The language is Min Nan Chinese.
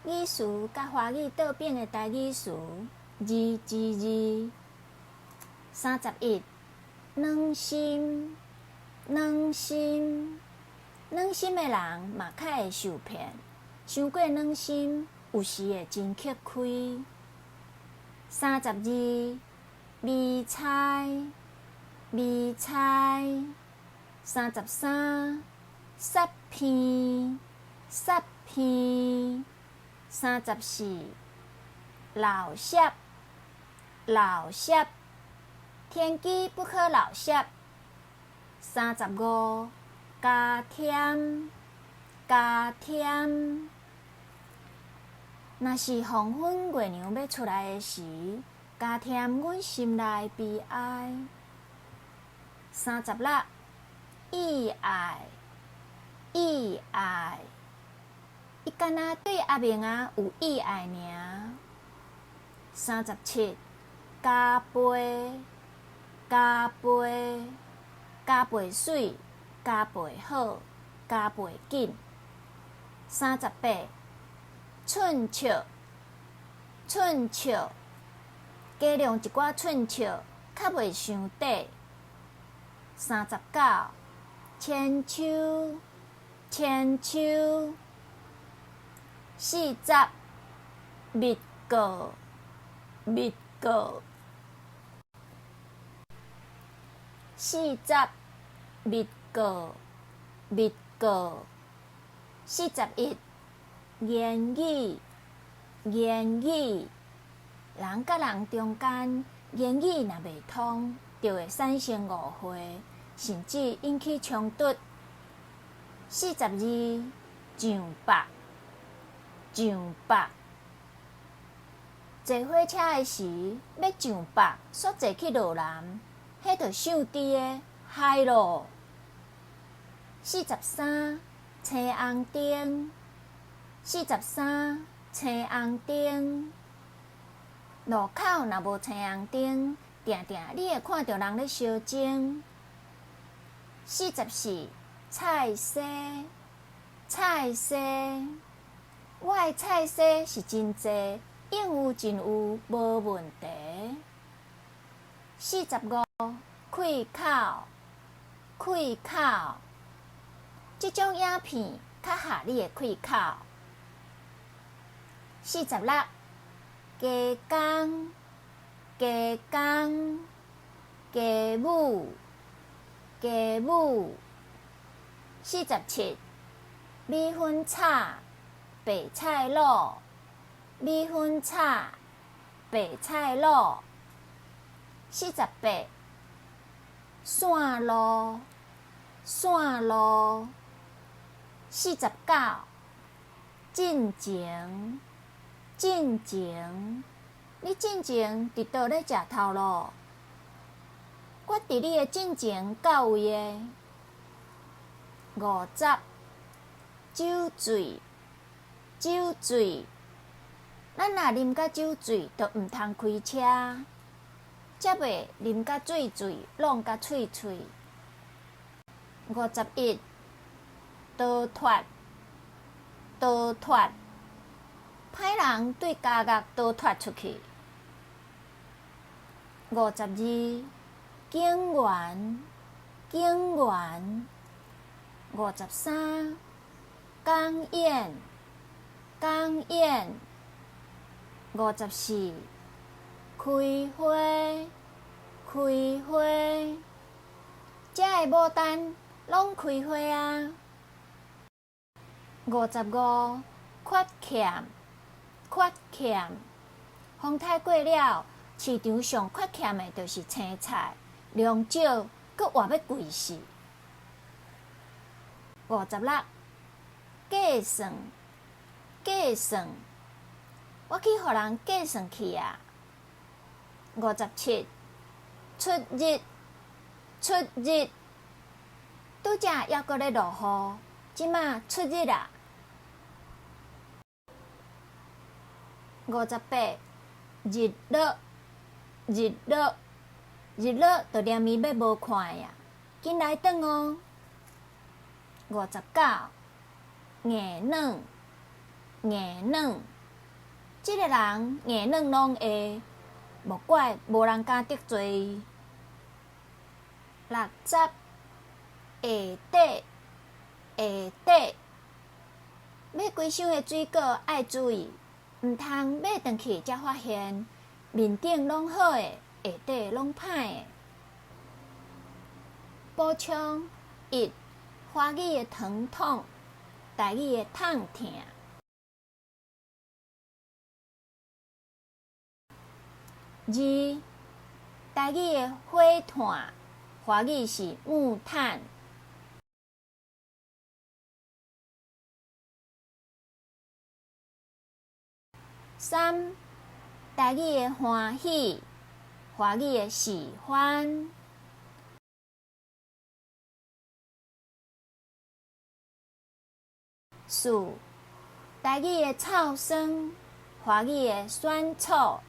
語詞佮華語倒反的台語詞二之二。31，軟心，軟心，軟心的人嘛較會受騙，傷過軟心，有時會真吃虧。32，迷猜，迷猜。33，殺片，殺片。34，老澀，老澀，天機不可老澀。35，加添，加添。若是黃昏月娘欲出來的時，加添阮心內悲哀。36，意愛，意愛。伊敢若對阿明仔有意愛爾。37，加倍，加倍，加倍媠，加倍好，加倍緊。38，寸笑，寸笑，加量一寡寸笑，較袂傷短。39，千秋，千秋。40，密告，密告。40，密告，密告。41，言語，言語。人佮人中間，言語若袂通，就會產生誤會，甚至引起衝突。42，上百，上百。坐火車的時，欲上北，煞坐去羅南，彼就傷低的，害囉。43，青紅燈，43，青紅燈。路口若無青紅燈，定定你會看著人咧相爭。44，菜西，菜西。我的菜西是真濟，應有盡有，無問題。45，開口，開口。這種影片較合你的開口。46，加工，加工，雞母，雞母。47，米粉炒，白菜滷，米粉炒，白菜滷。48，線路，線路。49，進前，進前。你進前佇佗咧食頭路？我佇你的進前到位的。50，酒醉，酒醉。咱若啉甲酒醉，就毋通開車，才袂啉甲醉醉，弄甲喙喙。51，逃脫，逃脫。歹人對監獄逃脫出去。52，警員，警員。53，港演，港演。54，開花，開花。遮的牡丹攏開花啊。55，缺欠，缺欠。風颱過了，市場上缺欠的就是青菜，量少，閣活欲貴死。56，計算，計算。我去予人計算去矣。57，出日，出日。拄才猶閣咧落雨，這馬出日矣。58，日落，日落，日落就連暝欲無看矣，緊來轉哦。59，硬軟，硬軟。這个人硬軟攏會，莫怪無人敢得罪伊。60，下底，下底，買規箱的水果愛注意，毋通買轉去才發現面頂攏好的，下底攏歹的。補充一，華語的疼痛，台語的痛疼。二，台語的火炭，華語是木炭。三，台語的歡喜，華語的喜歡。四，台語的臭酸，華語的酸臭。